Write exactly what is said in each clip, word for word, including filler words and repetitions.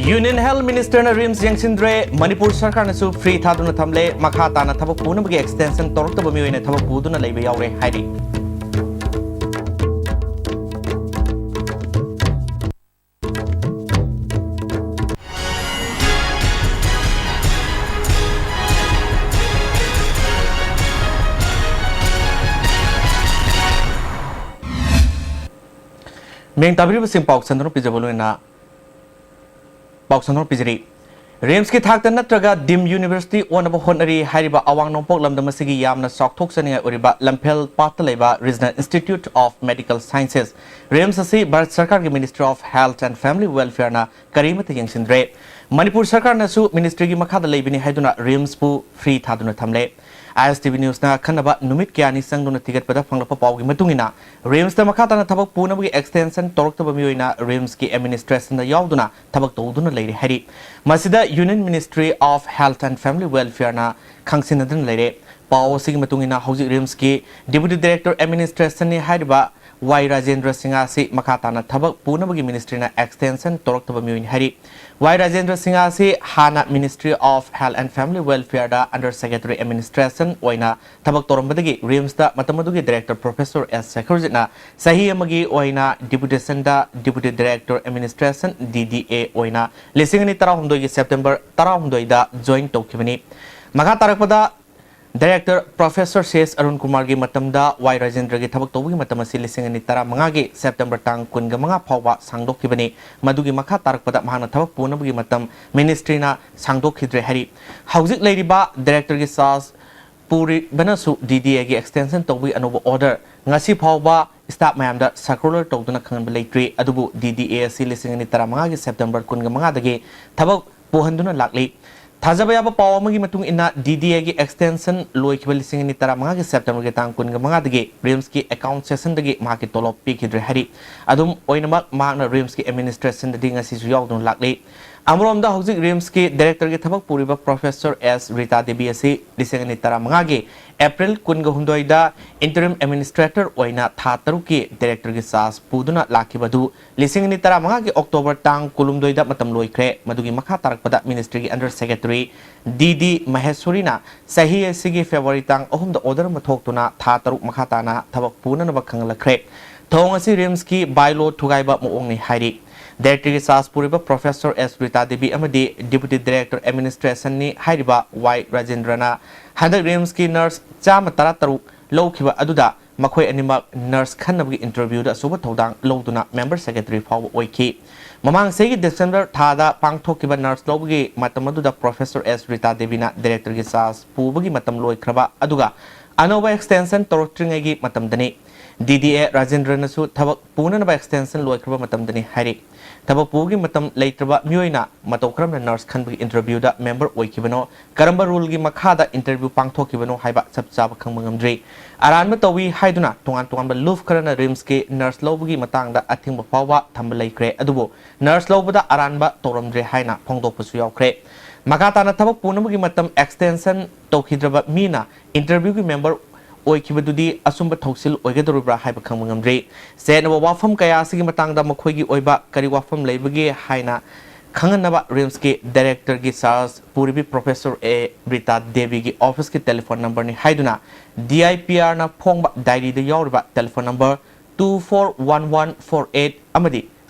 Union Health Ministerꯅ RIMS ꯌꯦꯡꯁꯤꯟꯗ꯭ꯔꯦ, Manipur ꯁꯔꯀꯥꯔꯅꯁꯨ free ꯊꯥꯗꯨꯅ ꯊꯝꯂꯦ, ꯃꯈꯥ ꯇꯥꯅ ꯊꯕꯛ ꯄꯨꯅꯕꯒꯤ extension ꯇꯧꯔꯛꯇꯕ ꯃꯤꯑꯣꯏꯅ ꯊꯕꯛ ꯄꯨꯗꯨꯅ ꯂꯩꯕ ꯌꯥꯎꯔꯦ ꯍꯥꯏꯔꯤ꯫ ꯃꯤꯡ ꯇꯥꯕꯤꯔꯤꯕꯁꯤꯡ ꯄꯥꯎ ꯁꯟꯗꯣꯛꯅ ꯄꯤꯖꯕ ꯂꯣꯏꯅ ꯄꯥꯎ ꯁꯟꯗꯣꯛꯅ ꯄꯤꯖꯔꯤ꯫ RIMSꯀꯤ ꯊꯥꯛꯇ ꯅꯠꯇ꯭ꯔꯒ deemed university ꯑꯣꯟꯅꯕ ꯍꯣꯠꯅꯔꯤ ꯍꯥꯏꯔꯤꯕ ꯑꯋꯥꯡ ꯅꯣꯡꯄꯣꯛ ꯂꯝꯗꯝ ꯑꯁꯤꯒꯤ ꯌꯥꯝꯅ ꯆꯥꯎꯊꯣꯛꯆꯅꯤꯡꯉꯥꯏ ꯑꯣꯏꯔꯤꯕ ꯂꯝꯐꯦꯜ ꯄꯥꯠꯇ ꯂꯩꯕ Regional Institute of Medical Sciences, RIMS ꯑꯁꯤ ꯚꯥꯔꯠ ꯁꯔꯀꯥꯔꯒꯤ Ministry of Health and Family Welfareꯅ ꯀꯔꯤꯃꯠꯇ ꯌꯦꯡꯁꯤꯟꯗ꯭ꯔꯦ꯫ ꯃꯅꯤꯄꯨꯔ ꯁꯔꯀꯥꯔꯅꯁꯨ ministryꯒꯤ ꯃꯈꯥꯗ ꯂꯩꯕꯅꯤ ꯍꯥꯏꯗꯨꯅ RIMSꯄꯨ free ꯊꯥꯗꯨꯅ ꯊꯝꯂꯦ꯫ ISTV Newsꯅ ꯑꯈꯟꯅꯕ ꯅꯨꯃꯤꯠ ꯀꯌꯥꯅꯤ ꯆꯪꯗꯨꯅ ꯊꯤꯒꯠꯄꯗ ꯐꯪꯂꯛꯄ ꯄꯥꯎꯒꯤ ꯃꯇꯨꯡ ꯏꯟꯅ, RIMSꯇ ꯃꯈꯥ ꯇꯥꯅ ꯊꯕꯛ ꯄꯨꯅꯕꯒꯤ extension ꯇꯧꯔꯛꯇꯕ ꯃꯤꯑꯣꯏꯅ RIMSꯀꯤ administrationꯗ ꯌꯥꯎꯗꯨꯅ ꯊꯕꯛ ꯇꯧꯗꯨꯅ ꯂꯩꯔꯦ ꯍꯥꯏꯔꯤ꯫ ꯃꯁꯤꯗ Union Ministry of Health and Family Welfareꯅ ꯈꯪꯁꯤꯟꯅꯗꯨꯅ ꯂꯩꯔꯦ꯫ ꯄꯥꯎ ꯑꯁꯤꯒꯤ ꯃꯇꯨꯡ ꯏꯟꯅ, ꯍꯧꯖꯤꯛ RIMSꯀꯤ Deputy Director Administrationꯅꯤ ꯍꯥꯏꯔꯤꯕ ꯋꯥꯏ ꯔꯥꯖꯦꯟꯗ꯭ꯔ ꯁꯤꯡꯍ ꯑꯁꯤ ꯃꯈꯥ ꯇꯥꯅ ꯊꯕꯛ ꯄꯨꯅꯕꯒꯤ ministryꯅ extension ꯇꯧꯔꯛꯇꯕ ꯃꯤꯑꯣꯏꯅꯤ ꯍꯥꯏꯔꯤ꯫ ꯋꯥꯏ ꯔꯥꯖꯦꯟꯗ꯭ꯔ ꯁꯤꯡꯍ ꯑꯁꯤ ꯍꯥꯟꯅ Ministry of Health and Family Welfareꯗ Under Secretary Administration ꯑꯣꯏꯅ ꯊꯕꯛ ꯇꯧꯔꯝꯕꯗꯒꯤ RIMSꯇ ꯃꯇꯝ ꯑꯗꯨꯒꯤ Director Professor S ꯁꯦꯈꯔꯖꯤꯠꯅ ꯆꯍꯤ ꯑꯃꯒꯤ ꯑꯣꯏꯅ deputationꯗ Deputy Director Administration, DDA, ꯑꯣꯏꯅ ꯂꯤꯁꯤꯡ ꯑꯅꯤ ꯇꯔꯥꯍꯨꯝꯗꯣꯏꯒꯤ September ꯇꯔꯥꯍꯨꯝꯗꯣꯏꯗ join ꯇꯧꯈꯤꯕꯅꯤ꯫ ꯃꯈꯥ ꯇꯥꯔꯛꯄꯗ Director Professor C S Arun ꯀꯨꯃꯥꯔꯒꯤ ꯃꯇꯝꯗ ꯋꯥꯏ ꯔꯥꯖꯦꯟꯗ꯭ꯔꯒꯤ ꯊꯕꯛ ꯇꯧꯕꯒꯤ ꯃꯇꯝ ꯑꯁꯤ ꯂꯤꯁꯤꯡ ꯑꯅꯤ ꯇꯔꯥꯃꯉꯥꯒꯤ September ꯇꯥꯡ ꯀꯨꯟꯒ ꯃꯉꯥ ꯐꯥꯎꯕ ꯁꯥꯡꯗꯣꯛꯈꯤꯕꯅꯤ꯫ ꯃꯗꯨꯒꯤ ꯃꯈꯥ ꯇꯥꯔꯛꯄꯗ ꯃꯍꯥꯛꯅ ꯊꯕꯛ ꯄꯨꯅꯕꯒꯤ ꯃꯇꯝ ministryꯅ ꯁꯥꯡꯗꯣꯛꯈꯤꯗ꯭ꯔꯦ ꯍꯥꯏꯔꯤ꯫ ꯍꯧꯖꯤꯛ ꯂꯩꯔꯤꯕ Directorꯒꯤ charge ꯄꯨꯔꯤꯕꯅꯁꯨ DDAꯒꯤ extension ꯇꯧꯕꯒꯤ ꯑꯅꯧꯕ order ꯉꯁꯤ ꯐꯥꯎꯕ staff ꯃꯌꯥꯝꯗ circular ꯇꯧꯗꯨꯅ ꯈꯪꯍꯟꯕ ꯂꯩꯇ꯭ꯔꯤ꯫ ꯑꯗꯨꯕꯨ DDA ꯑꯁꯤ ꯂꯤꯁꯤꯡ ꯑꯅꯤ ꯇꯔꯥꯃꯉꯥꯒꯤ September ꯀꯨꯟꯒ ꯃꯉꯥꯗꯒꯤ ꯊꯕꯛ ꯄꯨꯍꯟꯗꯨꯅ ꯂꯥꯛꯂꯤ꯫ ꯊꯥꯖꯕ ꯌꯥꯕ ꯄꯥꯎ ꯑꯃꯒꯤ ꯃꯇꯨꯡ ꯏꯟꯅ, DDAꯒꯤ extension ꯂꯣꯏꯈꯤꯕ ꯂꯤꯁꯤꯡ ꯑꯅꯤ ꯇꯔꯥꯃꯉꯥꯒꯤ Septemberꯒꯤ ꯇꯥꯡ ꯀꯨꯟꯒ ꯃꯉꯥꯗꯒꯤ RIMSꯀꯤ account sectionꯗꯒꯤ ꯃꯍꯥꯛꯀꯤ ꯇꯣꯂꯣꯞ ꯄꯤꯈꯤꯗ꯭ꯔꯦ ꯍꯥꯏꯔꯤ꯫ ꯑꯗꯨꯝ ꯑꯣꯏꯅꯃꯛ, ꯃꯍꯥꯛꯅ RIMSꯀꯤ administrationꯗꯗꯤ ꯉꯁꯤꯁꯨ ꯌꯥꯎꯗꯨꯅ ꯂꯥꯛꯂꯤ꯫ ꯑꯃꯔꯣꯝꯗ, ꯍꯧꯖꯤꯛ ꯔꯤꯝꯁꯀꯤ ꯗꯥꯏꯔꯦꯛꯇꯔꯒꯤ ꯊꯕꯛ ꯄꯨꯔꯤꯕ ꯄ꯭ꯔꯣꯐꯦꯁꯔ ꯑꯦꯁ ꯔꯤꯇꯥ ꯗꯦꯕꯤ ꯑꯁꯤ ꯂꯤꯁꯤꯡ ꯑꯅꯤ ꯇꯔꯥꯃꯉꯥꯒꯤ ꯑꯦꯄ꯭ꯔꯤꯜ ꯀꯨꯟꯒ ꯍꯨꯝꯗꯣꯏꯗ ꯏꯟꯇꯔꯤꯝ ꯑꯦꯗꯃꯤꯅꯤꯁꯇ꯭ꯔꯦꯇꯔ ꯑꯣꯏꯅ ꯊꯥ ꯇꯔꯨꯛꯀꯤ ꯗꯥꯏꯔꯦꯛꯇꯔꯒꯤ ꯆꯥꯔꯖ ꯄꯨꯗꯨꯅ ꯂꯥꯛꯈꯤꯕ ꯑꯗꯨ ꯂꯤꯁꯤꯡ ꯑꯅꯤ ꯇꯔꯥꯃꯉꯥꯒꯤ ꯑꯣꯛꯇꯣꯕꯔ ꯇꯥꯡ ꯀꯨꯟꯍꯨꯝꯗꯣꯏꯗ ꯃꯇꯝ ꯂꯣꯏꯈ꯭ꯔꯦ꯫ ꯃꯗꯨꯒꯤ ꯃꯈꯥ ꯇꯥꯔꯛꯄꯗ ꯃꯤꯅꯤꯁꯇ꯭ꯔꯤꯒꯤ ꯑꯟꯗꯔ ꯁꯦꯀ꯭ꯔꯦꯇꯔꯤ ꯗꯤ ꯗꯤ ꯃꯍꯦꯁꯣꯔꯤꯅ ꯆꯍꯤ ꯑꯁꯤꯒꯤ ꯐꯦꯕ꯭ꯔꯨꯋꯥꯔꯤ ꯇꯥꯡ ꯑꯍꯨꯝꯗ ꯑꯣꯔꯗꯔ ꯑꯃ ꯊꯣꯛꯇꯨꯅ ꯊꯥ ꯇꯔꯨꯛ ꯃꯈꯥ ꯇꯥꯅ ꯊꯕꯛ ꯄꯨꯅꯅꯕ ꯈꯪꯍꯜꯂꯛꯈ꯭ꯔꯦ꯫ ꯊꯧꯑꯣꯡ ꯑꯁꯤ ꯔꯤꯝꯁꯀꯤ ꯕꯥꯏꯂꯣ ꯊꯨꯒꯥꯏꯕ ꯃꯑꯣꯡꯅꯤ ꯍꯥꯏꯔꯤ꯫ ꯗꯥꯏꯔꯦꯛꯇꯔꯒꯤ ꯆꯥꯔꯖ ꯄꯨꯔꯤꯕ ꯄ꯭ꯔꯣꯐꯦꯁꯔ ꯑꯦꯁ ꯔꯤꯇꯥ ꯗꯦꯕꯤ ꯑꯃꯗꯤ ꯗꯤꯄꯨꯇꯤ ꯗꯥꯏꯔꯦꯛꯇꯔ ꯑꯦꯗꯃꯤꯅꯤꯁꯇ꯭ꯔꯦꯁꯟꯅꯤ ꯍꯥꯏꯔꯤꯕ ꯋꯥꯏ ꯔꯥꯖꯦꯟꯗ꯭ꯔꯅ ꯍꯟꯗꯛ ꯔꯤꯝꯁꯀꯤ ꯅꯔꯁ ꯆꯥꯝꯃ ꯇꯔꯥꯇꯔꯨꯛ ꯂꯧꯈꯤꯕ ꯑꯗꯨꯗ ꯃꯈꯣꯏ ꯑꯅꯤꯃꯛ ꯅꯔꯁ ꯈꯟꯅꯕꯒꯤ ꯏꯟꯇꯔꯚ꯭ꯌꯨꯗ ꯑꯆꯧꯕ ꯊꯧꯗꯥꯡ ꯂꯧꯗꯨꯅ ꯃꯦꯝꯕꯔ ꯁꯦꯀ꯭ꯔꯦꯇꯔꯤ ꯐꯥꯎꯕ ꯑꯣꯏꯈꯤ꯫ ꯃꯃꯥꯡ ꯆꯍꯤꯒꯤ ꯗꯤꯁꯦꯝꯕꯔ ꯊꯥꯗ ꯄꯥꯡꯊꯣꯛꯈꯤꯕ ꯅꯔꯁ ꯂꯧꯕꯒꯤ ꯃꯇꯝ ꯑꯗꯨꯗ ꯄ꯭ꯔꯣꯐꯦꯁꯔ ꯑꯦꯁ ꯔꯤꯇꯥ ꯗꯦꯕꯤꯅ ꯗꯥꯏꯔꯦꯛꯇꯔꯒꯤ ꯆꯥꯔꯖ ꯄꯨꯕꯒꯤ ꯃꯇꯝ ꯂꯣꯏꯈ꯭ꯔꯕ ꯑꯗꯨꯒ ꯑꯅꯧꯕ ꯑꯦꯛꯁꯇꯦꯟꯁꯟ ꯇꯧꯔꯛꯇ꯭ꯔꯤꯉꯩꯒꯤ ꯃꯇꯝꯗꯅꯤ꯫ ꯗꯤ ꯗꯤ ꯑꯦ ꯔꯥꯖꯦꯟꯗ꯭ꯔꯅꯁꯨ ꯊꯕꯛ ꯄꯨꯅꯅꯕ ꯑꯦꯛꯁꯇꯦꯟꯁꯟ ꯂꯣꯏꯈ꯭ꯔꯕ ꯃꯇꯝꯗꯅꯤ ꯍꯥꯏꯔꯤ꯫ ꯊꯕꯛ ꯄꯨꯕꯒꯤ ꯃꯇꯝ ꯂꯩꯇ꯭ꯔꯕ ꯃꯤꯑꯣꯏꯅ ꯃꯇꯧ ꯀꯔꯝꯅ ꯅꯔꯁ ꯈꯟꯕꯒꯤ ꯏꯟꯇꯔꯚ꯭ꯌꯨꯗ ꯃꯦꯝꯕꯔ ꯑꯣꯏꯈꯤꯕꯅꯣ, ꯀꯔꯝꯕ ꯔꯨꯜꯒꯤ ꯃꯈꯥꯗ ꯏꯟꯇꯔꯚ꯭ꯌꯨ ꯄꯥꯡꯊꯣꯛꯈꯤꯕꯅꯣ ꯍꯥꯏꯕ ꯆꯞ ꯆꯥꯕ ꯈꯪꯕ ꯉꯝꯗ꯭ꯔꯤ꯫ ꯑꯔꯥꯟꯕ ꯇꯧꯏ ꯍꯥꯏꯗꯨꯅ ꯇꯣꯉꯥꯟ ꯇꯣꯉꯥꯟꯕ ꯂꯨꯞ ꯈꯔꯅ ꯔꯤꯝꯁꯀꯤ ꯅꯔꯁ ꯂꯧꯕꯒꯤ ꯃꯇꯥꯡꯗ ꯑꯊꯤꯡꯕ ꯐꯥꯎꯕ ꯊꯝꯕ ꯂꯩꯈ꯭ꯔꯦ, ꯑꯗꯨꯕꯨ ꯅꯔꯁ ꯂꯧꯕꯗ ꯑꯔꯥꯟꯕ ꯇꯧꯔꯝꯗ꯭ꯔꯦ ꯍꯥꯏꯅ ꯐꯣꯡꯗꯣꯛꯄꯁꯨ ꯌꯥꯎꯈ꯭ꯔꯦ꯫ ꯃꯈꯥ ꯇꯥꯅ ꯊꯕꯛ ꯄꯨꯅꯕꯒꯤ ꯃꯇꯝ ꯑꯦꯛꯁꯇꯦꯟꯁꯟ ꯇꯧꯈꯤꯗ꯭ꯔꯕ ꯃꯤꯅ ꯏꯟꯇꯔꯚ꯭ꯌꯨꯒꯤ ꯃꯦꯝꯕꯔ ꯑꯣꯏꯈꯤꯕꯗꯨꯗꯤ ꯑꯆꯨꯝꯕ ꯊꯧꯁꯤꯜ ꯑꯣꯏꯒꯗꯧꯔꯤꯕ꯭ꯔꯥ ꯍꯥꯏꯕ ꯈꯪꯕ ꯉꯝꯗ꯭ꯔꯤ꯫ ꯆꯦꯠꯅꯕ ꯋꯥꯐꯝ ꯀꯌꯥ ꯑꯁꯤꯒꯤ ꯃꯇꯥꯡꯗ ꯃꯈꯣꯏꯒꯤ ꯑꯣꯏꯕ ꯀꯔꯤ ꯋꯥꯐꯝ ꯂꯩꯕꯒꯦ ꯍꯥꯏꯅ ꯈꯪꯍꯟꯅꯕ ꯔꯤꯝꯁꯀꯤ ꯗꯥꯏꯔꯦꯛꯇꯔꯒꯤ ꯆꯥꯔꯖ ꯄꯨꯔꯤꯕꯤ ꯄ꯭ꯔꯣꯐꯦꯁꯔ ꯑꯦ ꯔꯤꯇꯥ ꯗꯦꯕꯤꯒꯤ ꯑꯣꯐꯤꯁꯀꯤ ꯇꯦꯂꯤꯐꯣꯟ ꯅꯝꯕꯔꯅꯤ ꯍꯥꯏꯗꯨꯅ ꯗꯤ ꯑꯥꯏ ꯄꯤ ꯑꯥꯔꯅ ꯐꯣꯡꯕ ꯗꯥꯏꯔꯤꯗ ꯌꯥꯎꯔꯤꯕ telephone number two four one one four eight ꯑꯃꯗꯤ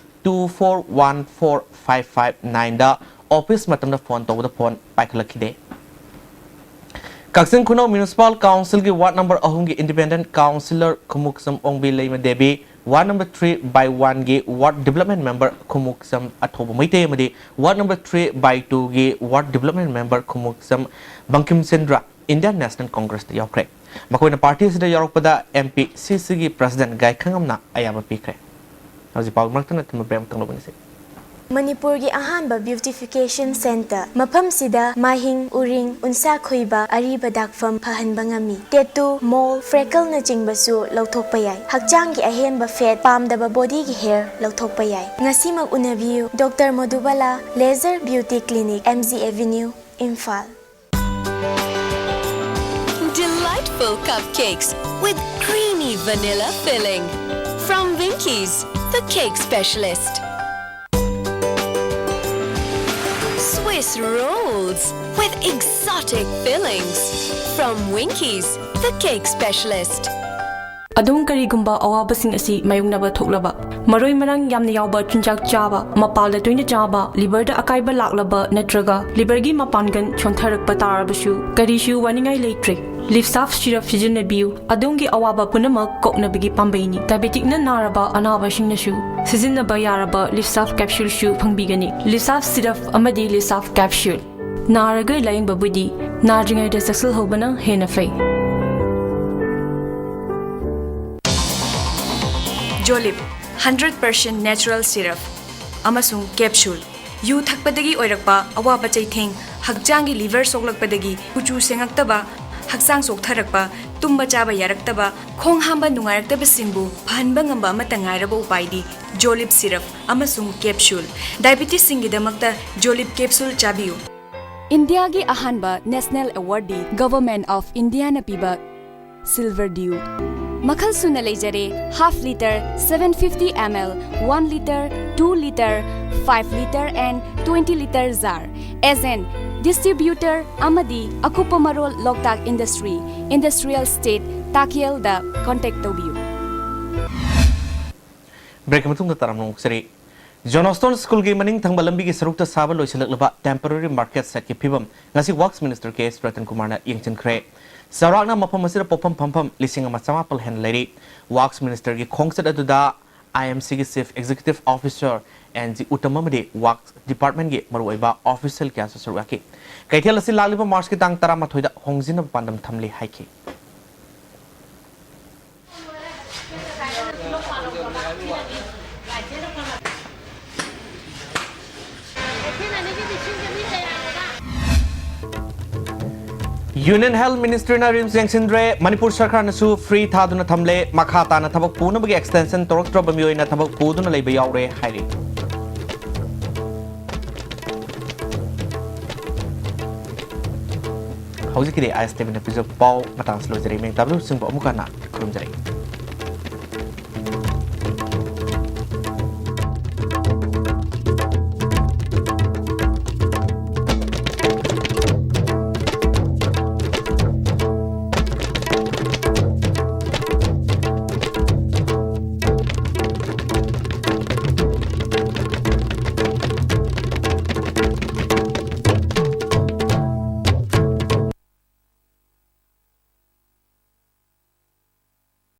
two four one four five five nine ꯗ ꯑꯣꯐꯤꯁ ꯃꯇꯝꯗ ꯐꯣꯟ ꯇꯧꯕꯗ ꯐꯣꯟ ꯄꯥꯏꯈꯠꯂꯛꯈꯤꯗꯦ꯫ ꯀꯛꯆꯤꯡ ꯈꯨꯅꯧ ꯃ꯭ꯌꯨꯅꯤꯁꯤꯄꯥꯜ ꯀꯥꯎꯟꯁꯤꯜꯒꯤ ꯋꯥꯔꯗ ꯅꯝꯕꯔ ꯑꯍꯨꯝꯒꯤ independent councillor Khumukcham Ongbi Leima Devi, ward number three by one ꯒꯤ ward development member Khumukcham Athouba Meitei ꯑꯃꯗꯤ ward number three by two ꯒꯤ ward development member Khumukcham Bankim Chandra Indian national ꯀꯣꯡꯒ꯭ꯔꯦꯁꯇ ꯌꯥꯎꯈ꯭ꯔꯦ꯫ ꯃꯈꯣꯏꯅ ꯄꯥꯔꯇꯤ ꯑꯁꯤꯗ ꯌꯥꯎꯔꯛꯄꯗ ꯑꯦꯝ ꯄꯤ ꯁꯤ ꯁꯤꯒꯤ ꯄ꯭ꯔꯁꯤꯗꯦꯟꯠ ꯒꯥꯏꯈꯪ ꯑꯃꯅ ꯑꯌꯥꯕ ꯄꯤꯈ꯭ꯔꯦ꯫ ꯍꯧꯖꯤꯛ ꯄꯥꯎ ꯃꯔꯛꯇ ꯅꯠꯇꯅ ꯕ꯭ꯔꯦꯛ ꯑꯃꯇꯪ ꯂꯧꯃꯤꯟꯅꯁꯤ꯫ ꯃꯅꯤꯄꯨꯔꯒꯤ ꯑꯍꯥꯟꯕ beautification centre꯫ ꯃꯐꯝꯁꯤꯗ ꯃꯥꯏꯍꯤꯡ, ꯎꯔꯤꯡ, ꯎꯟꯁꯥ ꯈꯨꯏꯕ, ꯑꯔꯤꯕ ꯗꯥꯛꯐꯝ ꯐꯍꯟꯕ ꯉꯝꯃꯤ꯫ Tattoo, mole, freckleꯅꯆꯤꯡꯕꯁꯨ ꯂꯧꯊꯣꯛꯄ ꯌꯥꯏ꯫ ꯍꯛꯆꯥꯡꯒꯤ ꯑꯍꯦꯟꯕ fat, ꯄꯥꯝꯗꯕ bodyꯒꯤ hair ꯂꯧꯊꯣꯛꯄ ꯌꯥꯏ꯫ ꯉꯁꯤꯃꯛ ꯎꯅꯕꯤꯌꯨ, Doctor ꯃꯣꯗꯨꯕꯥꯂꯥ Laser Beauty Clinic, M G Avenue, Imphal. Delightful cupcakes with creamy vanilla filling. From Winkies, the cake specialist. Swiss rolls with exotic fillings. From Winkies, the cake specialist. ꯑꯗꯣꯝ ꯀꯔꯤꯒꯨꯝꯕ ꯑꯋꯥꯕꯁꯤꯡ ꯑꯁꯤ ꯃꯥꯌꯣꯛꯅꯕ ꯊꯣꯛꯂꯕ, ꯃꯔꯣꯏ ꯃꯔꯥꯡ ꯌꯥꯝꯅ ꯌꯥꯎꯕ ꯆꯤꯟꯖꯥꯛ ꯆꯥꯕ, ꯃꯄꯥꯜꯗ ꯇꯣꯏꯅ ꯆꯥꯕ, liverꯗ ꯑꯀꯥꯏꯕ ꯂꯥꯛꯂꯕ ꯅꯠꯇ꯭ꯔꯒ liverꯒꯤ ꯃꯄꯥꯡꯒꯜ ꯁꯣꯟꯊꯔꯛꯄ ꯇꯥꯔꯕꯁꯨ, ꯀꯔꯤꯁꯨ ꯋꯥꯅꯤꯡꯉꯥꯏ ꯂꯩꯇ꯭ꯔꯦ꯫ Livsaf syrup ꯁꯤꯖꯤꯟꯅꯕꯤꯌꯨ꯫ ꯑꯗꯣꯝꯒꯤ ꯑꯋꯥꯕ ꯄꯨꯝꯅꯃꯛ ꯀꯣꯛꯅꯕꯒꯤ ꯄꯥꯝꯕꯩꯅꯤ꯫ Diabeticꯅ ꯅꯥꯔꯕ ꯑꯅꯥꯕꯁꯤꯡꯅꯁꯨ ꯁꯤꯖꯤꯟꯅꯕ ꯌꯥꯔꯕ Livsaf capsuleꯁꯨ ꯐꯪꯕꯤꯒꯅꯤ꯫ Livsaf syrup ꯑꯃꯗꯤ Livsaf capsule꯫ ꯅꯥꯔꯒ ꯂꯥꯌꯦꯡꯕꯕꯨꯗꯤ ꯅꯥꯗ꯭ꯔꯤꯉꯩꯗ ꯆꯦꯛꯁꯤꯜꯍꯧꯕꯅ ꯍꯦꯟꯅ ꯐꯩ꯫ Jolib, hundred percent natural syrup ꯑꯃꯁꯨꯡ capsule꯫ ꯌꯨ ꯊꯛꯄꯗꯒꯤ ꯑꯣꯏꯔꯛꯄ ꯑꯋꯥꯕ ꯆꯩꯊꯦꯡ, ꯍꯛꯆꯥꯡꯒꯤ liver ꯁꯣꯛꯂꯛꯄꯗꯒꯤ ꯀꯨꯆꯨ ꯁꯦꯡꯉꯛꯇꯕ, ꯍꯛꯆꯥꯡ ꯆꯣꯛꯊꯔꯛꯄ, ꯇꯨꯝꯕ ꯆꯥꯕ ꯌꯥꯔꯛꯇꯕ, ꯈꯣꯡ ꯍꯥꯝꯕ ꯅꯨꯡꯉꯥꯏꯔꯛꯇꯕꯁꯤꯡꯕꯨ ꯐꯍꯟꯕ ꯉꯝꯕ ꯑꯃꯠꯇ ꯉꯥꯏꯔꯕ ꯎꯄꯥꯏꯗꯤ Jolib syrup ꯑꯃꯁꯨꯡ capsule꯫ Diabetesꯁꯤꯡꯒꯤꯗꯃꯛꯇ Jolib capsule ꯆꯥꯕꯤꯌꯨ꯫ ꯏꯟꯗꯤꯌꯥꯒꯤ ꯑꯍꯥꯟꯕ national awardꯗꯤ Government of Indiaꯅ ꯄꯤꯕ Silver Dew꯫ ꯃꯈꯜ ꯁꯨꯅ ꯂꯩꯖꯔꯦ, half litre, seven fifty ml, one litre, two litre, five litre and twenty litre jar꯫ Agent, distributor ꯑꯃꯗꯤ ꯑꯀꯨꯞꯄ ꯃꯔꯣꯜ ꯂꯣꯛꯇꯥꯛ Industry, Industrial Estate, ꯇꯥꯀꯦꯜꯗ contact ꯇꯧꯕꯤꯌꯨ꯫ Break ꯃꯇꯨꯡꯗ ꯇꯔꯥꯝꯅ ꯑꯣꯛꯆꯔꯤ꯫ Johnston Schoolꯒꯤ ꯃꯅꯤꯡ ꯊꯪꯕ ꯂꯝꯕꯤꯒꯤ ꯁꯔꯨꯛꯇ ꯁꯥꯕ ꯂꯣꯏꯁꯤꯜꯂꯛꯂꯕ temporary market shedꯀꯤ ꯐꯤꯕꯝ ꯉꯁꯤ Works Minister ꯀꯦ ꯑꯦꯁ ꯔꯇꯟ ꯀꯨꯃꯥꯔꯅ ꯌꯦꯡꯁꯤꯟꯈ꯭ꯔꯦ꯫ ꯆꯥꯎꯔꯥꯛꯅ ꯃꯐꯝ ꯑꯁꯤꯗ ꯄꯣꯠꯐꯝ ꯐꯝꯐꯝ ꯂꯤꯁꯤꯡ ꯑꯃ ꯆꯃꯥꯄꯜ ꯍꯦꯟꯅ ꯂꯩꯔꯤ꯫ Works Ministerꯒꯤ ꯈꯣꯡꯆꯠ ꯑꯗꯨꯗ I M Cꯒꯤ Chief Executive Officer N G Uttam ꯑꯃꯗꯤ Works Departmentꯀꯤ ꯃꯔꯨꯑꯣꯏꯕ official ꯀꯌꯥꯁꯨ ꯁꯔꯨꯛ ꯌꯥꯈꯤ꯫ ꯀꯩꯊꯦꯜ ꯑꯁꯤ ꯂꯥꯛꯂꯤꯕ Marchꯀꯤ ꯇꯥꯡ ꯇꯔꯥꯃꯥꯊꯣꯏꯗ ꯍꯣꯡꯖꯤꯟꯅꯕ ꯄꯥꯟꯗꯝ ꯊꯝꯂꯤ ꯍꯥꯏꯈꯤ꯫ Union Health Ministryꯅ RIMS ꯌꯦꯡꯁꯤꯟꯗ꯭ꯔꯦ, ꯃꯅꯤꯄꯨꯔ ꯁꯔꯀꯥꯔꯅꯁꯨ free ꯊꯥꯗꯨꯅ ꯊꯝꯂꯦ, ꯃꯈꯥ ꯇꯥꯅ ꯊꯕꯛ ꯄꯨꯅꯕꯒꯤ extension ꯇꯧꯔꯛꯇ꯭ꯔꯕ ꯃꯤꯑꯣꯏꯅ ꯊꯕꯛ ꯄꯨꯗꯨꯅ ꯂꯩꯕ ꯌꯥꯎꯔꯦ ꯍꯥꯏꯔꯤ꯫ ꯍꯧꯖꯤꯛꯀꯤꯗꯤ ISTVꯅ ꯄꯤꯖꯕ ꯄꯥꯎ ꯃꯇꯥꯡꯁꯤ ꯂꯣꯏꯖꯔꯦ꯫ ꯃꯦꯡ ꯇꯥꯕꯤꯔꯤꯕꯁꯤꯡꯕꯨ ꯑꯃꯨꯛ ꯍꯟꯅ ꯈꯨꯔꯨꯝꯖꯔꯤ꯫